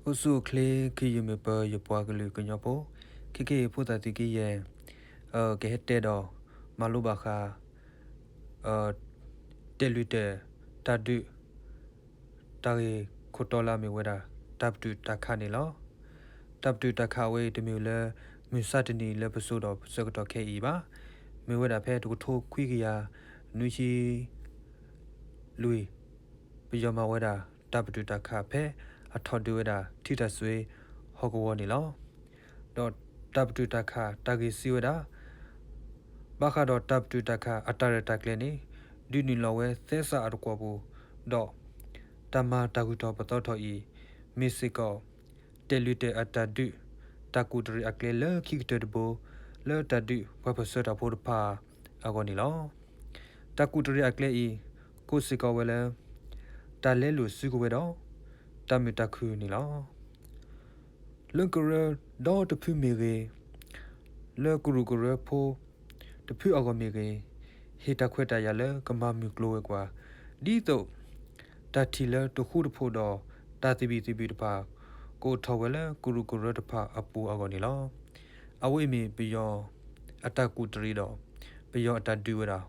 အိၣ်ဆူၣ်အိၣ်ချ့ ခံယုၢ်မုၢ်ပၢၤ ယပှၤကလုာ်ကညီဖိ, ခဲကနံၣ်အံၤ ဖိသၣ်သုးက့ယဲၢ် ကဟဲတဲဒီး မၤလိဘၣ်ဃး တဲာ်လွံၢ်တဲာ် တၢ်ဒုး တၢ်ဂ့ၢ်ခိၣ်တီလၢအမ့ၢ်ဝဲဒၣ် တၢ်ပတုာ်တၢ်ခးန့ၣ်လီၤ. တၢ်ပတုာ်တၢ်ခးအဝဲအံၤ တမ့ၢ်လၢ မုၢ်ဆါတနံၤလၢပစိၤဒီးပဆၢကတီၢ်ခဲအံၤဘၣ်. မ့ၢ်ဝဲဒၣ်ဖဲတကထိခွံကယၤ နွံဆံ လွံၢ် ပယီၤမၤဝဲဒၣ် တၢ်ပတုာ်တၢ်ခးဖဲ အထီၣ်ဒုးဝဲဒၣ် ထံတၢ်စွ့ ဟီၣ်ကဝီၤန့ၣ်လီၤ. ဒီးတၢ်ပတုာ်တၢ်ခးတၢ်ဂ့ၢ်စံးဝဲဒၣ် ဘၣ်ဃးဒီးတၢ်ပတုာ်တၢ်ခးအတၢ်ရဲၣ်တၢ်ကျဲၤန့ၣ် ဒုးနုာ်လီၤဝဲသဲစးအတကွီၢ်ပူၤ, ဒီးတၢ်မၤတၢ်ဂုၤထီၣ်ပသီထီၣ်အံၤ မ့ၢ်စ့ၢ်ကီး တဲာ်လွံၢ်တဲာ်အတၢ်ဒုး တၢ်ကူၣ်တရံးအကျဲလၢခံကတၢၢ်တဘိ လၢတၢ်ဒုးပှၤပၢၢ်ဆၢတၢ်ဖိတဖၣ်အဂီၢ်န့ၣ်လီၤ. တၢ်ကူၣ်တရံးအကျဲအံၤ ကိးစ့ၢ်ကီးဝဲလၢ တၢ်လဲလိာ်စုကဝဲၤဒီး တၢ်မုာ်တၢ်ခုၣ်န့ၣ်လီၤ. လၢကရၢဒီတဖုမ့ၢ်ဂ့ၤ, လၢကရူၢ်ကရၢဖိတဖုအဂီၢ်မ့ၢ်ဂ့ၤ, ဟ့ၣ်တၢ်ခွဲးတၢ်ယာ်လၢကမၤမုၢ်ကျိၤဝဲၤကွာ်, ဒ်သိး တၢ်ထံၣ်လၢတဃူတဖိးဒီးတၢ်သဘံၣ်သဘုၣ်တဖၣ် ကအိၣ်ထီၣ်ဝဲလၢကရူၢ်ကရၢတဖၣ်အပူၤအဂီၢ်န့ၣ်လီၤ. အဝဲအံၤမ့ၢ်ပယီၤအတၢ်ကူၣ်တရံးဒီး ပယီၤအတၢ်ဒုးဝဲဒၣ်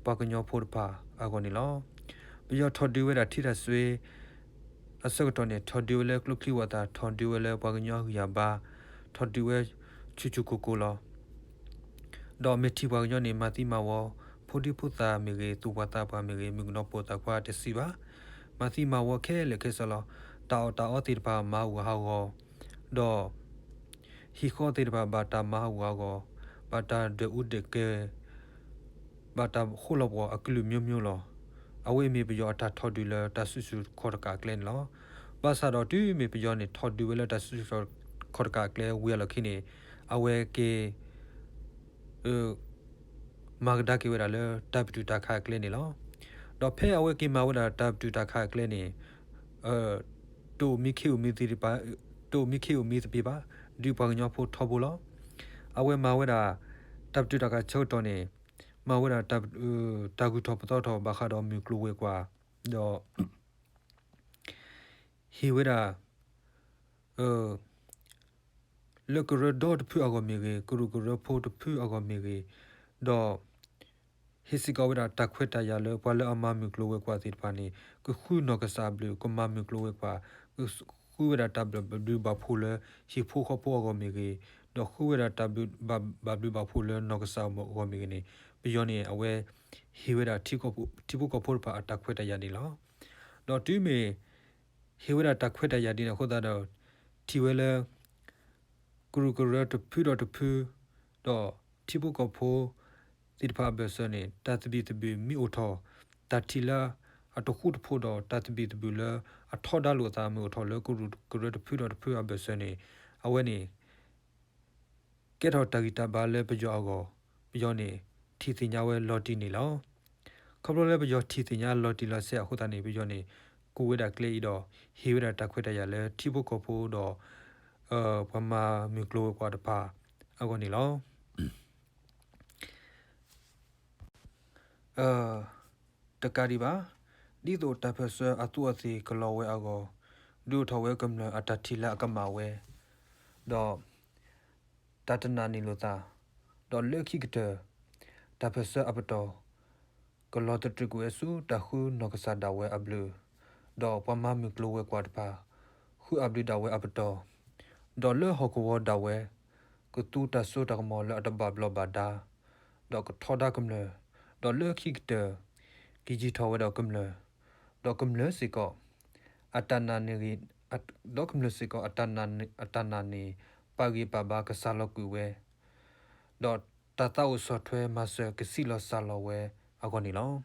ပှၤကညီဖိတဖၣ်အဂီၢ်န့ၣ်လီၤ. ပယီၤထီၣ်ဒုးဝဲဒၣ်ထံတၢ်စွ့ အဆၢကတီၢ်န့ၣ် ထီၣ်ဒုးဝဲလၢကျိချံဝီၤသၣ်, ထီၣ်ဒုးဝဲလၢပှၤကညီအဂံၢ်အဘါ, ထီၣ်ဒုးဝဲဆူၣ်ဆူၣ်ကိၢ်ကိၢ်လီၤ. ဒီးမ့ၢ်ထံၣ်ပှၤကညီန့ၣ် မၤသံမၤဝီ, ဖိဒံဖိသၣ်မ့ၢ်ဂ့ၤ, သူၣ်ပှၤသးပှၢ်မ့ၢ်ဂ့ၤ, မုၣ်ကနီၤပိာ်သၣ်ခွါတစံးဘၣ်, မၤသံမၤဝီခဲလၢာ်ခဲဆ့လီၤ. တၢ်အီၣ်တၢ်အီသ့ၣ်တဖၣ်မၤဟးဂူာ်ဟးဂီၤ, ဒီး ဟံၣ်ဃီသ့ၣ်တဖၣ်ဘၣ်တၢ်မၤဟးဂူာ်ဟးဂီၤ, ဘၣ်တၢ်ဒွဲၣ်အူဒွဲၣ်ကဲၤ ဘၣ်တၢ်ဃိလီၤပှီၢ်အကလုာ်မျိုးမျိုးလီၤ. အဝဲအံၤမ့ၢ်ပယီၤအတၢ်ထီၣ်ဒုးလၢတၢ်စုဆူၣ်ခီၣ်တကးအကျဲန့ၣ်လီၤ. ဘၣ်ဆၣ်ဒီးတုၤမ့ၢ်ပယီၤန့ၣ် ထီၣ်ဒုးဝဲလၢတၢ်စုဆူၣ်ခီၣ်တကးအကျဲဝံၤအလီၢ်ခံန့ၣ် အဝဲက့ၤ မၤကဒါက့ၤဝဲဒၣ်လၢတၢ်ပတုာ်တၢ်ခးအကျဲန့ၣ်လီၤ. ဒီးဖဲအဝဲက့ၤမၤဝဲဒၣ်တၢ်ပတုာ်တၢ်ခးအကျဲန့ၣ် တအိၣ်မံခ့အိၣ်မံသပ့ၤဘၣ်, တအိၣ်မံခ့အိၣ်မံသပ့ၤဘၣ်, ဒုးပှၤကညီဖိထီဘိလီၤ. အဝဲမၤဝဲဒၣ် တၢ်ပတုာ်တၢ်ခးဆၢကတီၢ်န့ၣ် မၤဝဲဒၣ် တၢ်ဂုၤထီၣ်ပသီထီၣ်ဘၣ်ဃးဒီးမုၢ်ကျိၤဝဲၤကွာ်, ဒီး ဟ့ၣ်ဝဲဒၣ် လၢကရၢဒီတဖုအဂီၢ်မ့ၢ်ဂ့ၤ, ကရူၢ်ကရၢဖိတဖုအဂီၢ်မ့ၢ်ဂ့ၤ, ဒီး ဟ့ၣ်စ့ၢ်ကီးဝဲဒၣ်တၢ်ခွဲးတၢ်ယာ်လၢပှၤလၢအမၤမုၢ်ကျိၤဝဲၤကွာ်သ့ၣ်တဖၣ်န့ၣ် ကဃုနီၢ်ကစၢ်အဘျုး, ကမၤမုၢ်ကျိၤဝဲၤကွာ်, ကဃုဝဲဒၣ်တၢ်ဘျုးဘၣ်ဖှိၣ်လၢဟံၣ်ဖိဃီဖိအဂီၢ်မ့ၢ်ဂ့ၤ, ဒီးဃုဝဲဒၣ်တၢ်ဘျုးဘၣ်ဖှိၣ်လၢနီၢ်ကစၢ်အဂီၢ်မ့ၢ်ဂ့ၤန့ၣ် ပယီၤန့ၣ် အဝဲ ဟ့ၣ်ဝဲဒၣ် ထံဖိကီၢ်ဖိတဖၣ်အတၢ်ခွဲးတၢ်ယာ်န့ၣ်လီၤ. ဒီးတုၤမ့ၢ် ဟ့ၣ်ဝဲဒၣ်တၢ်ခွဲးတၢ်ယာ်ဒ်န့ၣ်အဃိသတးဒီး ထံၣ်ဝဲလၢ ကရူၢ်ကရၢတဖုဒီးတဖု ဒီးထံဖိကီၢ်ဖိသ့ၣ်တဖၣ်အဘၢၣ်စၢၤန့ၣ် တၢ်သဘံၣ်သဘုၣ်မ့ၢ်အိၣ်ထီၣ်, တၢ်ထံၣ်လၢအတဃူတဖိးဒီးတၢ်သဘံၣ်သဘုၣ်လၢအထီဒါလိာ်သးမ့ၢ်အိၣ်ထီၣ်လၢကရူၢ်ကရၢတဖုဒီးတဖုအဘၢၣ်စၢၤန့ၣ် အဝဲန့ၣ် ကဲထီၣ်တၢ်ဂံၢ်တၢ်ဘါလၢပယီၤအဂီၢ်, ပယီၤန့ၣ် ထံၣ်သ့ၣ်ညါဝဲလီၤတံၢ်န့ၣ်လီၤ. ခီဖျိလၢပယီၤထံၣ်သ့ၣ်ညါလီၤတံၢ်လီၤဆဲးအဃိသတးန့ၣ် ပယီၤန့ၣ် ကူၣ်ဝဲဒၣ်ကျဲအံၤဒီး ဟ့ၣ်ဝဲဒၣ်တၢ်ခွဲးတၢ်ယာ်လၢထံဖိကီၢ်ဖိဒီး ပှၤမၤမုၢ်ကျိၤဝဲၤကွာ်တဖၣ်အဂီၢ်န့ၣ်လီၤ. တကးဒံးဘၣ်, ဒ်သိးတၢ်ပၢၢ်ဆၢအသူးအသ့ၣ်ကလီၤဝဲအဂီၢ်, ဒုးအိၣ်ထီၣ်ဝဲကမျၢၢ်အတၢ်ထံၣ်လၢအကမၣ်ဝဲ, ဒီး တၢ်တနာ်န့ၢ်လိာ်သး, ဒီးလၢခံကတၢၢ် တၢ်ပၢၢ်ဆၢအပတီၢ် ကလီၤတတြူာ်ကွံာ်ဝဲဆူတၢ်ဃုနီၢ်ကစၢ်ဒၣ်ဝဲအဘျုး, ဒီးပှၤမၤမုၢ်ကျိၤဝဲၤကွာ်တဖၣ် ဃုအဘျုးဒၣ်ဝဲအပတီၢ်, ဒီးလၢဟီၣ်ကဝီၤဒၣ်ဝဲ ကသူတၢ်စိတၢ်ကမီၤလၢအတဘၣ်ဘျီးဘၣ်ဒါ, ဒီးကထီဒါကမျၢၢ်, ဒီးလၢခံကတၢၢ် ကယံာ်ထီၣ်ဝဲဒီးကမျၢၢ်, ဒီးကမျၢၢ်စ့ၢ်ကီး အတၢ်နာ်န့ၢ်ဂ့ၤ, ဒီးကမျၢၢ်စ့ၢ်ကီး အတၢ်နာ်န့ၢ်ပာ်ဂံၢ်ပာ်ဘါကစၢ်လီၤကွံာ်ဝဲ, ဒီးတၢ်သးအိၣ်ဆီၣ်ထွဲမၤစၢၤကဆံးလီၤစၢ်လီၤဝဲအဂီၢ်န့ၣ်လီၤ.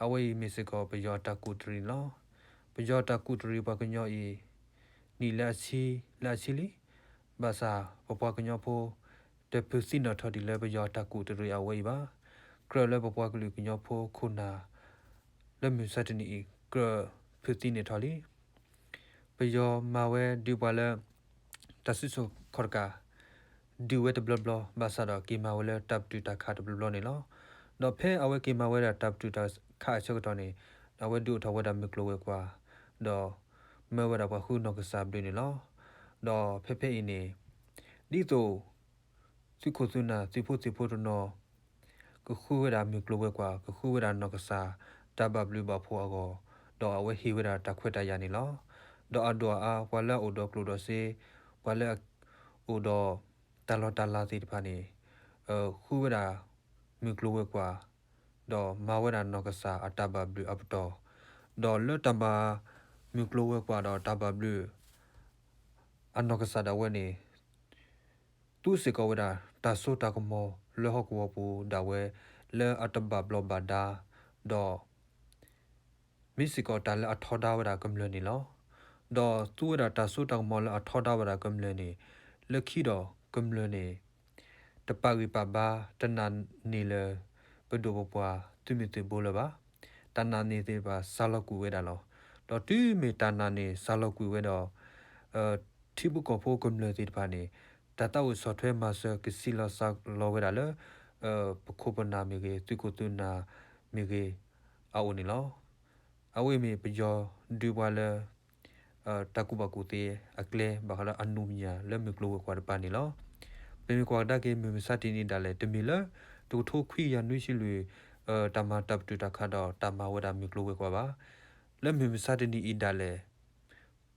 အဝဲအံၤမ့ၢ်စ့ၢ်ကီးပယီၤအတၢ်ကူၣ်တရံးန့ၣ်လီၤ. ပယီၤတၢ်ကူၣ်တရံးပှၤကညီအံၤ နံၣ်လၢအဆံ, လၢအဆံလံ. ဘၣ်ဆၣ်ပပှၤကညီဖိ တဖုးသံနီၣ်ထီၣ်ဒံးလၢပယီၤအတၢ်ကူၣ်တရံးအဝဲအံၤဘၣ်. ကြၢးလၢပပှၤကလုာ်ကညီဖိခိၣ်နၢ် လၢမုၢ်ဆါတနံၤအံၤ ကြၢးဖုးသံန့ၢ်ထီၣ်လံ. ပယီၤမၤဝဲဒုးပှၤလၢ တၢ်စုဆူၣ်ခီၣ်တကး ဒုးဝဲတဘျီဘျီ ဘၣ်ဆၣ်ဒီးက့ၤမၤဝဲလၢတၢ်ပတုာ်တၢ်ခးတဘျီဘျီန့ၣ်လီၤ. ဒီးဖဲအဝဲက့ၤမၤဝဲဒၣ်တၢ်ပတုာ်တၢ်ခးအဆၢကတီၢ်န့ၣ် အဝဲဒုးအိၣ်ထီၣ်ဝဲဒၣ်မုၢ်ကျိၤဝဲၤကွာ်, ဒီး မၢဝဲဒၣ်ပှၤဃုနီၢ်ကစၢ်ဘျုးန့ၣ်လီၤ. ဒီးဖဲဖဲအံၤန့ၣ် ဒ်သိး သုးခိၣ်သုးနၢ် သုးဖိသံၣ်ဖိတနီၤ ကဃုဝဲဒၣ်မုၢ်ကျိၤဝဲၤကွာ် ကဃုဝဲဒၣ်နီၢ်ကစၢ်တၢ်ဘၣ်ဘျုးဘၣ်ဖှိၣ်အဂီၢ်, ဒီးအဝဲဟ့ၣ်ဝဲဒၣ်တၢ်ခွဲးတၢ်ယာ်န့ၣ်လီၤ. ဒီးအဒိၣ်အအါ ပှၤလၢအအိၣ်ဒီးကျိၣ်ဒီးစ့, ပှၤလၢအအိၣ်ဒီးတၢ်လီၢ်တၢ်လၤသ့ၣ်တဖၣ်န့ၣ် ဃုဝဲဒၣ်မုၢ်ကျိၤဝဲၤကွာ် ဒီးမၤဝဲဒၣ်နီၢ်ကစၢ်အတၢ်ဘၣ်ဘျုးအပတီၢ်, ဒီးလၢတၢ်မၤမုၢ်ကျိၤဝဲၤကွာ်ဒီးတၢ်ဘၣ်ဘျုး အနီၢ်ကစၢ်ဒၣ်ဝဲန့ၣ် သူစ့ၢ်ကီးဝဲဒၣ်တၢ်စိတၢ်ကမီၤလၢဟီၣ်ကဝီၤပူၤဒၣ်ဝဲ လၢအတဘၣ်ဘျီးဘၣ်ဒါ, ဒီး မ့ၢ်စ့ၢ်ကီးတၢ်လၢအထီဒါဝဲဒၣ်ကမျၢၢ်န့ၣ်လီၤ. ဒီးသူဝဲဒၣ်တၢ်စိတၢ်ကမီၤလၢအထီဒါဝဲဒၣ်ကမျၢၢ်န့ၣ် လၢခံဒီးကမျၢၢ်န့ၣ် တပာ်ဂံၢ်ပာ်ဘါ တနာ်န့ၢ်လၢ ပဒိၣ်ပပှၢ်သုးမုၢ်သုးဘိလၢၤဘၣ်. တၢ်နာ်န့ၢ်သ့ၣ်တဖၣ်စးလီၤကွံာ်ဝဲဒၣ်လီၤ. ဒီးတုၤမ့ၢ်တၢ်နာ်န့ၢ်စးလီၤကွံာ်ဝဲဒီး ထံဖိကီၢ်ဖိကမျၢၢ်သ့ၣ်တဖၣ်န့ၣ် တၢ်သးအိၣ်ဆီၣ်ထွဲမၤစၢၤကဆံးလီၤစှၤလီၤဝဲဒၣ်လၢ ပခိၣ်ပနၢ်မ့ၢ်ဂ့ၤ သုးခိၣ်သုးနၢ်မ့ၢ်ဂ့ၤ အအိၣ်န့ၣ်လီၤ. အဝဲမ့ၢ်ပယီၤဒုးပှၤလၢ တၢ်ကူၣ်ဘၣ်ကူၣ်သ့အကျဲ ဘၣ်ဃးလၢအနူမညၣ်လၢမုၢ်ကျိၤဝဲၤကွာ်တပၤန့ၣ်လီၤ. ပမ့ၢ်ကွၢ်ကဒါက့ၤ မုၢ်မဆါတနံၤအံၤဒၣ်လဲာ် တမ့ၢ်လၢ တကထိခွံကယၤနွံဆံလွံၢ် တၢ်မၤတၢ်ပတုာ်တၢ်ခးဒီးတၢ်မၤဝဲဒၣ်မုၢ်ကျိၤဝဲၤကွာ်ဘၣ်. လၢမုၢ်မဆါတနံၤအံၤဒၣ်လဲာ်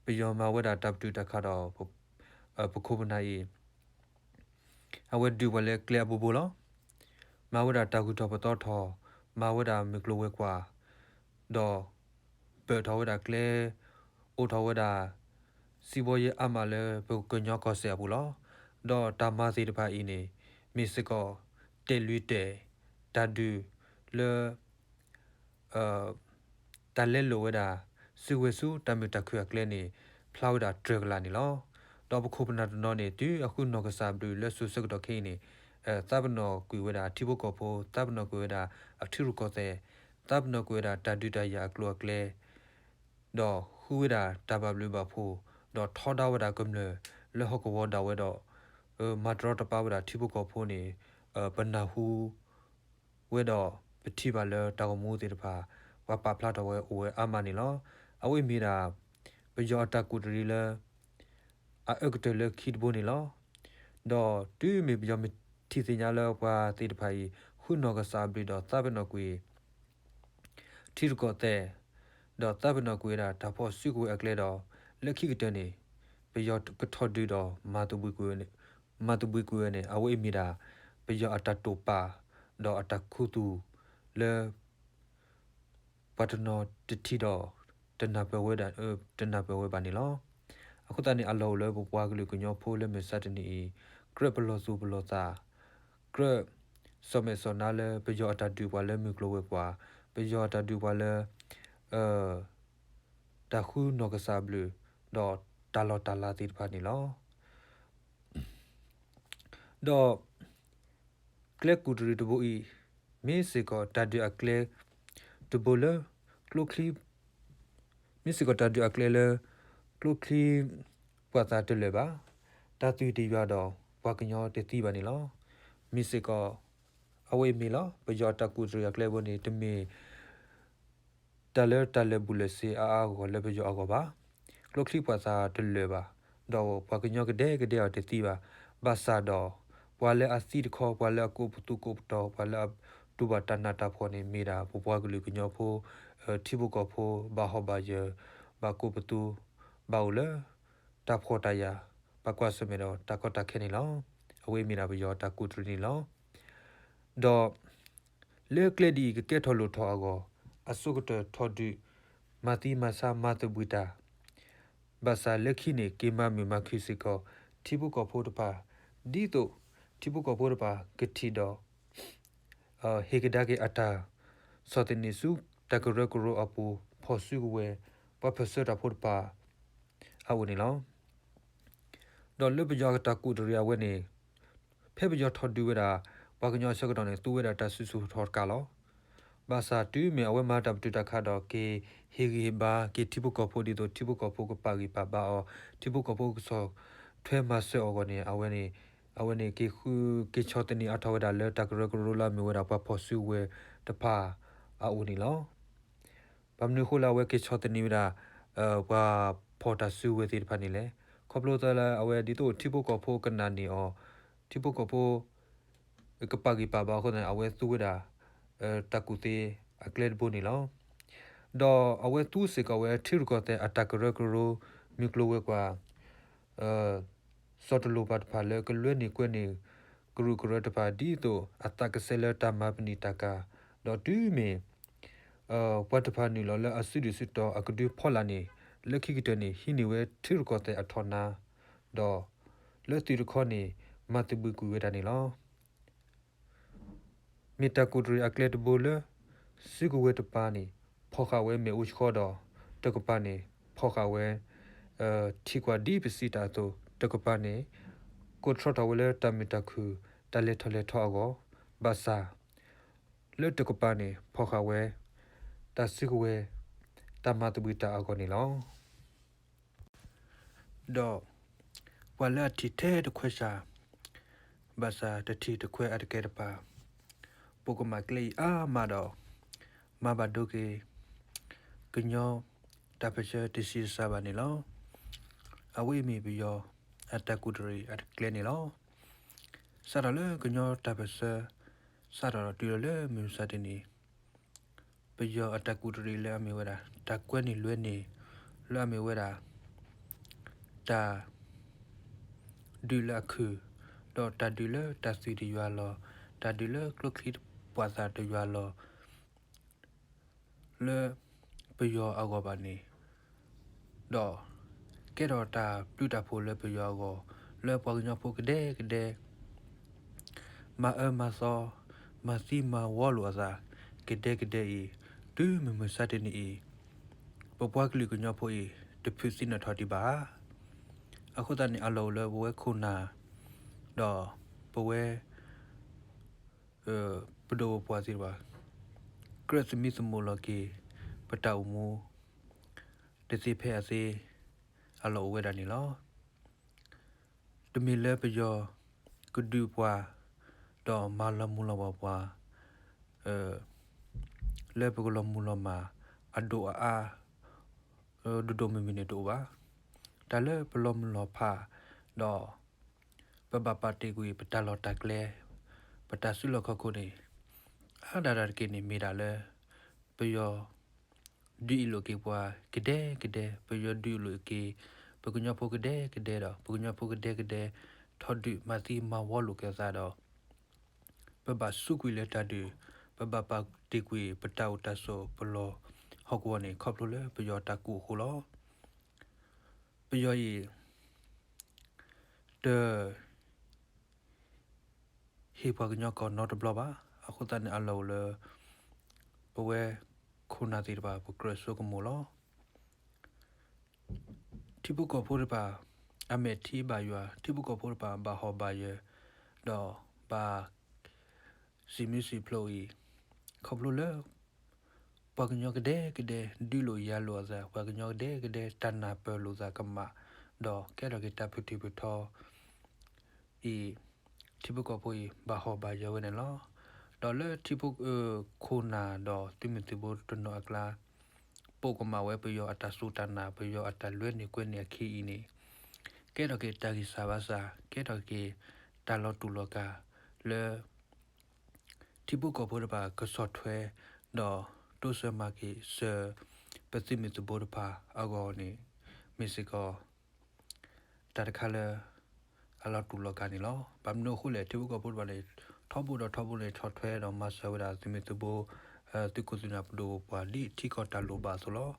ပယီၤမၤဝဲဒၣ်တၢ်ပတုာ်တၢ်ခးဒီး ပခိၣ်ပနၢ်အံၤ အဝဲဒုးပှၤလၢကျဲအဘိဘိလီၤ. မၤဝဲဒၣ်တၢ်ဂုၤထီၣ်ပသီထီၣ်, မၤဝဲဒၣ်မုၢ်ကျိၤဝဲၤကွာ်, ဒီး ဘၢၣ်ထီၣ်ဝဲဒၣ်ကျဲ, အိးထီၣ်ဝဲဒၣ် စံးဘီယဲအါမးလၢပကညီကီၢ်စဲၣ်အပူၤလီၤ. ဒီးတၢ်မၤသ့ၣ်တဖၣ်အံၤန့ၣ် မ့ၢ်စ့ၢ်ကီး တဲာ်လွံၢ်တဲာ် တၢ်ဒုးလၢ တၢ်လဲလိာ်ဝဲဒၣ် စုကဝဲၤဆူတၢ်မုာ်တၢ်ခုၣ်အကျဲန့ၣ် ဖျါဝဲဒၣ်တြၢၤကလာ်န့ၣ်လီၤ. ဒီးပခိၣ်ပနၢ်တနီၤန့ၣ် တုၤအဃုနီၢ်ကစၢ်ဘျုးလၢစိၤဆၢကတီၢ်ခဲအံၤန့ၣ် သးပ့ၤနီၣ်ကွံာ်ဝဲဒၣ်အထံဖိကီၢ်ဖိ, သးပ့ၤနီၣ်ကွံာ်ဝဲဒၣ်အထံရူၢ်ကီၢ်သဲး, သးပ့ၤနီၣ်ကွံာ်ဝဲဒၣ်တၢ်ဒုးတၢ်ယၤအကျိၤအကျဲ ဒီးဃုဝဲဒၣ်တၢ်ဘၣ်ဘျုးဘၣ်ဖှိၣ်, ဒီးထီဒါဝဲဒၣ်ကမျၢၢ်လၢဟီၣ်ကဝီၤဒၣ်ဝဲဒီး မၤတရီတပါဝဲဒၣ်ထံဖိကီၢ်ဖိန့ၣ် ပနၢ်ဟူ ဝဲဒီးပထံၣ်ဘၣ်လၢတၢ်ဂီၤမူသ့ၣ်တဖၣ် ပှၤပာ်ဖျါထီၣ်ဝဲအိၣ်ဝဲအါမးန့ၣ်လီၤ. အဝဲမ့ၢ်ဒၣ် ပယီၤအတၢ်ကူၣ်တရံးလၢ အအၢကတၢၢ်လၢခံတဘိန့ၣ်လီၤ. ဒီးတုၤမ့ၢ်ပယီၤမ့ၢ်ထံၣ်သ့ၣ်ညါလၢပှၤသ့ၣ်တဖၣ်အံၤ ဃုနီၢ်ကစၢ်အဘျုးဒီးသးပ့ၤနီၣ်ကွံာ် ထံရူၢ်ကီၢ်သဲး, ဒီးသးပ့ၤနီၣ်ကွံာ်ဝဲဒၣ်တၢ်ဖီၣ်စုကဝဲၤအကျဲဒီး လၢခံကတၢၢ်န့ၣ် ပယီၤကထီၣ်ဒုးဒီး မၤသဘှံးကွံာ်ဝဲန့ၣ် အဝဲအံၤမ့ၢ်ဒၣ် ပယီၤအတၢ်တိာ်ပာ် ဒီးအတၢ်ခူသူၣ်လၢ ပှၤတနီၤတထံၣ်ဒီး တနၢ်ပၢၢ်ဝဲဒၣ် တနၢ်ပၢၢ်ဝဲဘၣ်န့ၣ်လီၤ. အဃိသတးန့ၣ် အလီၢ်အိၣ်လၢပပှၤကလုာ်ကညီဖိလၢမုၢ်မဆါတနံၤအံၤ ကြၢးပလီၢ်သူၣ်ပလီၢ်သး, ကြၢးစီၣ်မဲာ်စီၣ်နါလၢပယီၤအတၢ်ဒုးပှၤလၢမုၢ်ကျိၤဝဲၤကွာ်, ပယီၤအတၢ်ဒုးပှၤလၢ တၢ်ဃုနီၢ်ကစၢ်အဘျုး ဒီးတၢ်လီၢ်တၢ်လၤသ့ၣ်တဖၣ်န့ၣ်လီၤ. ဒီး ကျဲကူၣ်တရံးတဘိအံၤ မ့ၢ်စ့ၢ်ကီးတၢ်ဒုးအကျဲတဘိလၢ ကျိချံ မ့ၢ်စ့ၢ်ကီးတၢ်ဒုးအကျဲလၢ ကျိချံ ပှၤသးတလၢာ်ဘၣ်, တၢ်သွံၣ်တယွၤဒီးပှၤကညီတသံဘၣ်န့ၣ်လီၤ. မ့ၢ်စ့ၢ်ကီး အဝဲအံၤမ့ၢ်လီၤ ပယီၤအတၢ်ကူၣ်တရံးအကျဲဘိန့ၣ် တမ့ၢ် တၢ်လၢတၢ်လၢာ်ဘူၣ်လၢာ်စ့အါအါဂီၢ်ဂီၢ်လၢပယီၤအဂီၢ်ဘၣ်. ကျိချံပှၤသးတလၢာ်ဘၣ်, ဒီးပှၤကညီကဒဲကဒဲအီၤတသံဘၣ်. ဘၣ်ဆၣ်ဒီး ပှၤလၢအသံတခီ ပှၤလၢအကိးပသူကိးပတီၤ ပှၤလၢအတူၢ်ဘၣ်တၢ်နးတၢ်ဖှီၣ်န့ၣ် မ့ၢ်ဒၣ်ပပှၤကလုာ်ကညီဖိ ထံဖိကီၢ်ဖိ ဘၣ်ဟီၣ်ဘၣ်ယၢၤ ဘၣ်ကိးပသူ ဘၣ်အိၣ်လၢ တၢ်ဖှီၣ်တၢ်ယာ် ဘၣ်ကွၢ်ဆၢၣ်မဲာ်ဒီးတၢ်ကီတၢ်ခဲန့ၣ်လီၤ. အဝဲအံၤမ့ၢ်ဒၣ်ပယီၤအတၢ်ကူၣ်တရံးန့ၣ်လီၤ. ဒီး လၢကျဲဒ်အံၤကကဲထီၣ်လိၣ်ထီၣ်အဂီၢ် အဆိကတၢၢ်ထီၣ်ဒုး မၤသံမၤဆါမၤသဘှံးတၢ် ဘၣ်ဆၣ်လၢခံန့ၣ် က့ၤမၤမုာ်မၤခုၣ်စ့ၢ်ကီး ထံဖိကီၢ်ဖိတဖၣ် ဒ်သိးထံဖိကီၢ်ဖိတဖၣ်ကထံၣ်ဒီး ဟ့ၣ်ကဒါက့ၤအတၢ်ဆီၣ်သနံးဆူ တၢ်ကရၢကရိအပူၤ ဖီၣ်စုကဝဲၤ ပှၤဖၢၣ်ဆၢတၢ်ဖိတဖၣ် အအိၣ်န့ၣ်လီၤ. ဒီးလၢပယီၤအတၢ်ကူၣ်တရံးအဝဲန့ၣ် ဖဲပယီၤထီၣ်ဒုးဝဲဒၣ် ပှၤကညီအဆၢကတီၢ်န့ၣ် သူဝဲဒၣ်တၢ်စုဆူၣ်ထီၣ်တကးလီၤ. ဘၣ်ဆၣ်တုၤမ့ၢ်အဝဲမၤတၢ်ပတုာ်တၢ်ခးဒီး က့ၤဟ့ၣ်ဂံၢ်ဟ့ၣ်ဘါ က့ၤထံဖိကီၢ်ဖိဒ်သိး ထံဖိကီၢ်ဖိကပာ်ဂံၢ်ပာ်ဘါအီၤ ထံဖိကီၢ်ဖိကဆီၣ်ထွဲမၤစၢၤအီၤအဂီၢ်န့ၣ် အဝဲန့ၣ် အဝဲန့ၣ်က့ၤဃုက့ၤဆီၣ်သနံးအါထီၣ်ဝဲဒၣ်လၢတၢ်ကရၢကရိလၢအမ့ၢ်ဝဲဒၣ်ပှၤဖီၣ်စုကဝဲၤတဖၣ်အအိၣ်န့ၣ်လီၤ. ဘၣ်မနုၤအဃိလၢအဝဲက့ၤဆီၣ်သနံးဝဲဒၣ် ပှၤ ဖီၣ်တၢ်စုကဝဲၤသ့ၣ်တဖၣ်န့ၣ်လဲၣ်. ခီဖျိသတးလၢအဝဲဒ်သိးထံဖိကီၢ်ဖိကနၣ်န့ၢ်အီၤ, ထံဖိကီၢ်ဖိ ကပာ်ဂံၢ်ပာ်ဘါအဃိသတးန့ၣ် အဝဲသူဝဲဒၣ် တၢ်ကူၣ်သ့အကျဲတဘိန့ၣ်လီၤ. ဒီးအဝဲသူစ့ၢ်ကီးဝဲထံရူၢ်ကီၢ်သဲးအတၢ်ကရၢကရိ မုၢ်ကျိၤဝဲၤကွာ် စီၤတလိၣ်ပၤတဖၣ်လၢကလွဲန့ၢ်ကွဲန့ၢ် ကရူၢ်ကရၢတဖၣ် ဒ်သိးအသးကဆဲးလၢတၢ်မၤပနံာ်တၢ်ကၤ, ဒီးတုၤမ့ၢ် ပှၤတဖၣ်နုာ်လီၤလၢအစုဒုၣ်စုတီၤအကဒုဖီလာ်န့ၣ် လၢခံကတၢၢ်န့ၣ် ဟံးန့ၢ်ဝဲထံရူၢ်ကီၢ်သဲးအထီၣ်နါ, ဒီးလၢသုးတခီန့ၣ် မၤသဘှံးကွံာ်ဝဲဒၣ်န့ၣ်လီၤ. မ့ၢ်တၢ်ကူၣ်တရံးအကျဲတဘိလၢ စုကဝဲၤတပၤန့ၣ် ဖီၣ်ဃာ်ဝဲမ့ၣ်အူဆှီဒီး တကပၤန့ၣ် ဖီၣ်ဃာ်ဝဲ ထံကွၢ်ဒ်ပစံးတၢ်အသိး, တကပၤန့ၣ် ကိးထီၣ်ထီၣ်ဝဲလၢတၢ်မုာ်တၢ်ခုၣ် တၢ်လဲၤထီၣ်လဲၤထီအဂီၢ်, ဘၣ်ဆၣ် လၢတကပၤန့ၣ် ဖီၣ်ဃာ်ဝဲ တၢ်စုကဝဲၤ တၢ်မၤသဘှံးတၢ်အဂီၢ်န့ၣ်လီၤ. ဒီးပှၤလၢအထံၣ်ထဲတခွဲးစၢ် ဘၣ်ဆၣ်တထံၣ်တခွဲးအတကဲတပၤ, ပိာ်ကမၣ်ကျဲအံၤအါမးဒီး မၤဘၣ်ဒိက့ၤ ကညီတၢ်ပၢၢ်ဆၢတဆံးတစှၤဘၣ်န့ၣ်လီၤ. အဝဲအံၤမ့ၢ်ပယီၤအတၢ်ကူၣ်တရံးအကျဲန့ၣ်လီၤ. စးထီၣ်လၢကညီတၢ်ပၢၢ်ဆၢ စးထီၣ်ဒီးတုၤလီၤလၢမုၢ်မဆါတနံၤ ပယီၤအတၢ်ကူၣ်တရံးလၢအမ့ၢ်ဝဲဒၣ် တၢ်ကွဲန့ၢ်လွဲန့ၢ် လၢအမ့ၢ်ဝဲဒၣ် တၢ်ဒုးလၢအခုၣ်, ဒီးတၢ်ဒုးလၢတၢ်သွံၣ်တယွၤလီၤ, တၢ်ဒုးလၢကျိချံပှာ်သၣ်တယွၤလီၤ လၢပယီၤအဂီၢ်ဘၣ်န့ၣ်, ဒီးကဲထီၣ်တၢ်ပျုးတၢ်ဖှိၣ်လၢပယီၤအဂီၢ်, လၢပှၤကညီဖိကဒဲကဒဲ မၤအၢမၤသီ, မၤသံမၤဝီလိာ်အသး ကဒဲကဒဲအံၤ, တုၤမုၢ်မဆါတနံၤအံၤ, ပပှၤကလုာ်ကညီဖိအံၤ တဖုးသံနီၣ်ထီၣ်ဒံးဘၣ်ဧါ. အဃိသတးန့ၣ် အလီၢ်အိၣ်လၢပဝဲခိၣ်နၢ် ဒီးပဝဲ ပဒိၣ်ပပှၢ်သ့ၣ်တဖၣ် ကြၢးသမံသမိးလီၤက့ၤ ပတၢ်အိၣ်မူ တသ့ဖဲအသ့ အလီၢ်အိၣ်ဝဲဒၣ်န့ၣ်လီၤ. တမ့ၢ်လၢပယီၤကဒုးပှၤ ဒီးမၤလီၤမုၢ်လီၤပှီၢ်ပှၤ လၢပကလီၤမုၢ်လီၤမၢ် အဒိၣ်အအါ ဒိၣ်ဒိၣ်မုၢ်မုၢ်န့ၣ်တအိၣ်ဘၣ်. တၢ်လၢပလီၤမုၢ်လီၤဖး ဒီး ပဘၣ်ပာ်တ့ၢ်ကွံာ်ပတၢ်လီၢ်တၢ်ကျဲ ပတၢ်စုလီၢ်ခီၣ်ခိၣ်န့ၣ် အါဒၣ်တၢ်တက့ၢ်န့ၣ် မ့ၢ်ဒၣ်လၢ ပယီၤ ဒုးအ့ၣ်လိာ်က့ၤပှၤကဒဲကဒဲ, ပယီၤဒုးအ့ၣ်လိာ်က့ၤ ပကညီဖိကဒဲကဒဲဒီး ပကညီဖိကဒဲကဒဲ ထီၣ်ဒုးမၤသံမၤဝီလိာ်က့ၤအသးဒီး ပဘၣ်စူးကွံာ်လၢတၢ်ဒုး, ပဘၣ်ပာ်တ့ၢ်ကွံာ်ပတၢ်အိၣ်တၢ်ဆိးပလီၢ်ဟီၣ်ကဝီၤန့ၣ် ခီဖျိလၢပယီၤတၢ်ကူၣ်အဃိလီၤ. ပယီၤအံၤ တ ဟ့ၣ်ပှၤကညီကီၢ်နီတဘျီဘၣ်. အဃိသတးန့ၣ် အလီၢ်အိၣ်လၢ ပဝဲခိၣ်နၢ်သ့ၣ်တဖၣ် ပကြၢးဆိကမိၣ်လီၤ. ထံဖိကီၢ်ဖိတဖၣ် အမဲာ်ထံဘၣ်ယွၤ, ထံဖိကီၢ်ဖိတဖၣ် ဘၣ်ဟီၣ်ဘၣ်ယၢၤ, ဒီးဘၣ်စံးမံစံးဖျိးအံၤ, ခီဖျိလၢ ပှၤကညီကဒဲကဒဲ ဒုးလိာ်ယၤလိာ်အသး, ပှၤကညီကဒဲကဒဲ တၢ်နၢ်ပၢၢ်လိာ်သးကမၣ်, ဒီးကဲထီၣ်က့ၤတၢ်ဖုၣ်ထံၣ်ဖုၣ်ထီ အံၤ, ထံဖိကီၢ်ဖိအံၤ ဘၣ်ဟီၣ်ဘၣ်ယၢၤဝဲန့ၣ်လီၤ. ဒီးလၢထံဖိ ခိၣ်နၢ်ဒီးသုးမုၢ်သုးဘိတနီၤအကျါ, ပိာ်ကမၣ်ဝဲပယီၤအတၢ်စူၢ်တၢ်နာ် ပယီၤအတၢ်လွဲန့ၢ်ကွဲန့ၢ်အခံအံၤန့ၣ်, ကဲထီၣ်က့ၤတၢ်ဂံၢ်စၢ်ဘါစၢ်, ကဲထီၣ်က့ၤတၢ်လီၤတူာ်လီၤကာ်လၢ ထံဖိကီၢ်ဖိတဖၣ်ကဆီၣ်ထွဲ ဒီးတိစၢၤမၤက့ၤစၢၤ ပသုးမုၢ်သံၣ်ဘိတဖၣ်အဂီၢ်န့ၣ် မ့ၢ်စ့ၢ်ကီး တၢ်တခါလၢ အလီၤတူာ်လီၤကာ်န့ၣ်လီၤ. ဘၣ်မနုၤအဃိလဲၣ် ထံဖိကီၢ်ဖိတဖၣ်န့ၣ် ထီဘိဒီးထီဘိန့ၣ် ဆီၣ်ထွဲဒီးမၤစၢၤဝဲဒၣ်သုးမုၢ်သံၣ်ဘိ သုးခိၣ်သုးနၢ်ပဒိၣ်ပပှၢ်ဒ်ထံကီၢ်တၢ်လိၣ်ဘၣ်အသိးလီၤ.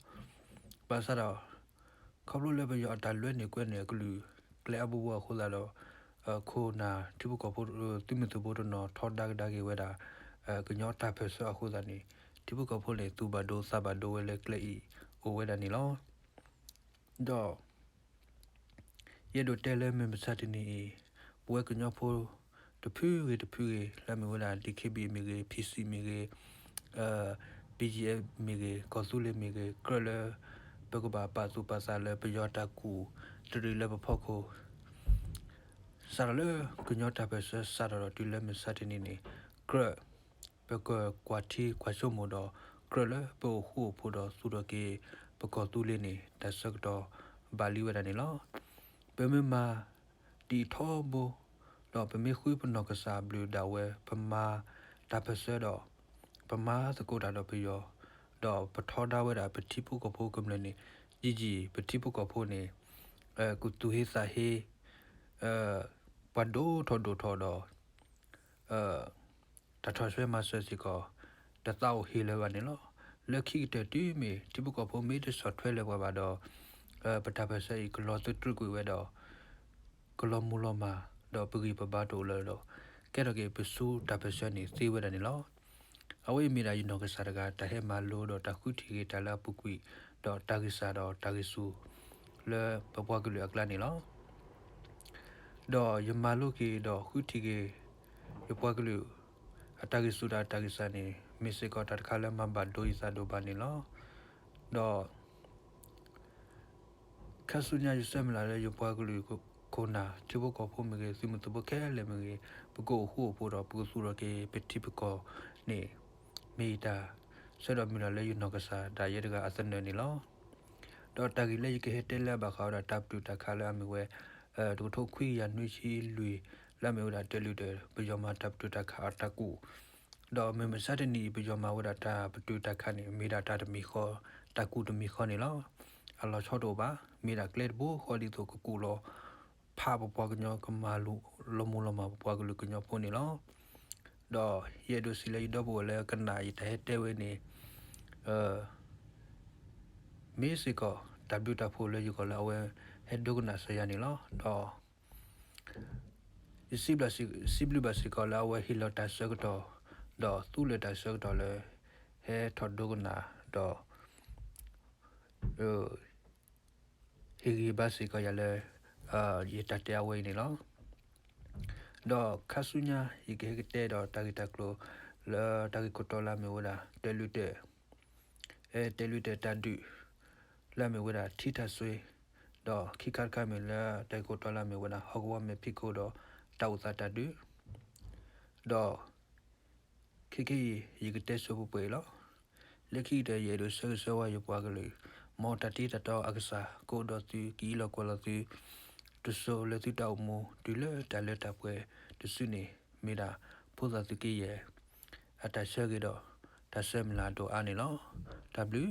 ဘၣ်ဆၣ်ဒီး ခီဖျိလၢပယီၤအတၢ်လွဲန့ၢ်ကွဲန့ၢ်အကလုာ်ကျဲအါဘိဘိအဃိသတးဒီး ခိၣ်နၢ်ထံဖိကီၢ်ဖိ သုးမုၢ်သံၣ်ဘိတနီၤထီဒါကဒါက့ၤဝဲဒၣ် ကညီတၢ်ပၢၢ်ဆၢအဃိသတးန့ၣ် ထံဖိကီၢ်ဖိန့ၣ် သူၣ်ဘၣ်ဒိသးဘၣ်ဒိဝဲလၢကျဲအံၤအိၣ်ဝဲဒၣ်န့ၣ်လီၤ. ဒီး ယအဲၣ်ဒိးတဲလၢမုၢ်မဆါတနံၤအံၤ ပဝဲကညီဖိ တဖုဂ့ၤတဖုဂ့ၤ လၢအမ့ၢ်ဝဲဒၣ် DKBA မ့ၢ်ဂ့ၤ PC မ့ၢ်ဂ့ၤ BGF မ့ၢ်ဂ့ၤ ကီၢ်သူလ့ၤမ့ၢ်ဂ့ၤ ကြၢးလၢ ပကဘၣ်ပာ်သူၣ်ပာ်သးလၢပယီၤတၢ်ကူၣ်တရံးလၢပဖီခိၣ် စးထီၣ်လၢကညီတၢ်ပၢၢ်ဆၢ စးထီၣ်ဒီးတုၤလၢမုၢ်မဆါတနံၤန့ၣ် ကြၢး ပကကွၢ်ထံကွၢ်ဆိကမိၣ်ဒီး ကြၢးလၢပအိၣ်ဃူအိၣ်ဖိးဒီးသူၣ်ထီၣ်က့ၤ ပကီၢ်သူလ့ၤန့ၣ် တၢ်ဆၢကတီၢ် ဘၣ်လံဝဲဒၣ်န့ၣ်လီၤ. ပမ့ၢ်မၤဒ်အံၤထီဘိ ဒီးပမ့ၢ်ဃုပနီၢ်ကစၢ်ဘျုးဒၣ်ဝဲ ပမၤတၢ်ပၢၢ်ဆၢဒီး ပမၤသကိးတၢ်ဒီးပယီၤ, ဒီးပထီဒါဝဲဒၣ်ပထံဖိကီၢ်ဖိကမျၢၢ်န့ၣ် ယံာ်ယံာ် ပထံဖိကီၢ်ဖိန့ၣ် ကသူၣ်ဟ့သးဟ့ ပှၤဒိၣ်ထီၣ်ဒိၣ်ထီၣ်ဒီး တၢ်ထီၣ်ဆှဲမၤစၢၤစ့ၢ်ကီး တသးအိၣ်ဟ့လၢၤဘၣ်န့ၣ်လီၤ. လၢခံကတၢၢ်တုၤမ့ၢ် ထံဖိကီၢ်ဖိမ့ၢ်တဆီၣ်ထွဲလၢၤပှၤဘၣ်ဒီး ပတၢ်ပၢၢ်ဆၢအံၤကလီၤသတြူးကွံာ်ဝဲဒီး ကလီၤမူၤလီၤမၢ် ဒီးပဂံၢ်ပဘါတအိၣ်လၢၤဒီး ကဲထီၣ်က့ၤပဆူတၢ်ပၢၢ်ဆၢန့ၣ်သ့ဝဲဒၣ်န့ၣ်လီၤ. အဝဲအံၤမ့ၢ်ဒၣ်ယနီၢ်ကစၢ်တဂၤ တၢ်ဟဲမၤလိဒီးတၢ်ဃုထံၣ်က့ၤတၢ်လၢအပူၤကွံာ် ဒီးတၢ်ဂံၢ်စၢ်ဒီးတၢ်ဂံၢ်ဆူၣ် လၢပပှၤကလုာ်အကျါန့ၣ်လီၤ. ဒီးယမၤလိက့ၤဒီးဃုထံၣ်က့ၤ ယပှၤကလုာ် အတၢ်ဂံၢ်ဆူၣ်ဒီးအတၢ်ဂံၢ်စၢ်န့ၣ် မ့ၢ်စ့ၢ်ကီးတၢ်တခါလၢမၤဘၣ်ဒိယသးဒိၣ်ဘၣ်န့ၣ်လီၤ. ဒီး ခါဆူညါယဆၢမုၢ်လၢ်လၢယပှၤကလုာ်ခိၣ်နၢ် ထံဖိကီၢ်ဖိမ့ၢ်ဂ့ၤ သုးမုၢ်သံၣ်ဘိခဲလၢာ်မ့ၢ်ဂ့ၤ ပကအိၣ်ဃူအိၣ်ဖိးဒီးပကသူၣ်ထီၣ်က့ၤပထံပကီၢ်န့ၣ် မ့ၢ်ယတၢ်ဆၢဒီးမုၢ်လၢ်လၢယနီၢ်ကစၢ်ဒၣ်ယဲတဂၤအသနၢၣ်န့ၣ်လီၤ. ဒီးတၢ်ဂ့ၢ်လၢယကဟဲတဲလၢအဘၣ်ဃးဝဲဒၣ်တၢ်ပတုာ်တၢ်ခးလၢအမ့ၢ်ဝဲ တကထိခွံကယၤနွံဆံလွံၢ် လၢအမ့ၢ်ဝဲဒၣ်တဲလုၢ်တဲ ပယီၤမၤတၢ်ပတုာ်တၢ်ခးအတၢ်ကူၣ် ဒီးမုၢ်မဆါတနံၤအံၤ ပယီၤမၤဝဲဒၣ်တၢ်ပတုာ်တၢ်ခးန့ၣ် မ့ၢ်ဒၣ်တၢ်တမံၤဃီ တၢ်ကူၣ်တမံၤဃီန့ၣ်လီၤ. အလီၤဆီတအိၣ်ဘၣ် မ့ၢ်ဒၣ်ကျဲတဘိဃီဒ်သိးကကူၣ်လီၤဖးပပှၤကညီ ကမၤလီၤမူလီၤမၢ်ပပှၤကလုာ်ကညီဖိန့ၣ်လီၤ. ဒီးယအဲၣ်ဒိးစံးလၢယဒီပုၢ်ဝဲၢ်လၢကနၣ်ယတၢ်ဟဲတဲဝဲန့ၣ် မ့ၢ်စ့ၢ်ကီးတၢ်ဘျုးတၢ်ဖှိၣ်လၢယဂီၢ်လၢအဝဲဟဲဒိကနၣ်စၢၤယၤန့ၣ်လီၤ. ဒီး ယစံးဘျုးဘၣ်စ့ၢ်ကီးလၢအဝဲဟ့ၣ်လီၤတၢ်ဆၢကတီၢ် ဒီးသူလၢာ်တၢ်ဆၢကတီၢ်လၢ ဟဲထီၣ်ဒိကနၣ်ဒီး ဟ့ၣ်ဂံၢ်ဘါစ့ၢ်ကီးယၤလၢ ယတၢ်တဲအဝဲအံၤန့ၣ်လီၤ. ဒီးခါဆူညါ ယကဟဲကတဲဒီးတၢ်ဂ့ၢ်တၢ်ကျိၤ လၢတၢ်ဂ့ၢ်ခိၣ်တီလၢအမ့ၢ်ဝဲဒၣ် တဲလုၢ်တဲ တဲလုၢ်တဲတၢ်ဒုး လၢအမ့ၢ်ဝဲဒၣ်ထံတၢ်စွ့, ဒီးခံခါတခါမ့ၢ်လၢတၢ်ဂ့ၢ်ခိၣ်တီလၢအမ့ၢ်ဝဲဒၣ် ဟီၣ်ကဝီၤမဲာ်ဖံးခိၣ်ဒီးတၢ်အိၣ်သးတၢ်ဒုး, ဒီး ခဲကနံၣ်အံၤ ယကတဲဆိပှဲၤပှဲၤအံၤလီၤ. လၢခံကတၢၢ် ယအဲၣ်ဒိးဆၢဂ့ၤဆၢဝါယပှၤကလုာ်, မ်တၢ်တ့တၢ်တီအကစၢ် ကအိၣ်ဒီးသု ကအံးလီၤကွၢ်လီၤသု တစိၤလၢသုတၢ်အိၣ်မူ တုၤလၢတၢ်လၢတၢ်ပှဲၤတစုန့ၣ် မ့ၢ်ဒၣ်ဖိသၣ်သုးက့ယဲၢ် အတၢ်ဆၢဂ့ၤဒီး တၢ်ဆၢမုၢ်လၢ်အဒိၣ်အါန့ၣ်လီၤ. တၢ်ဘျုး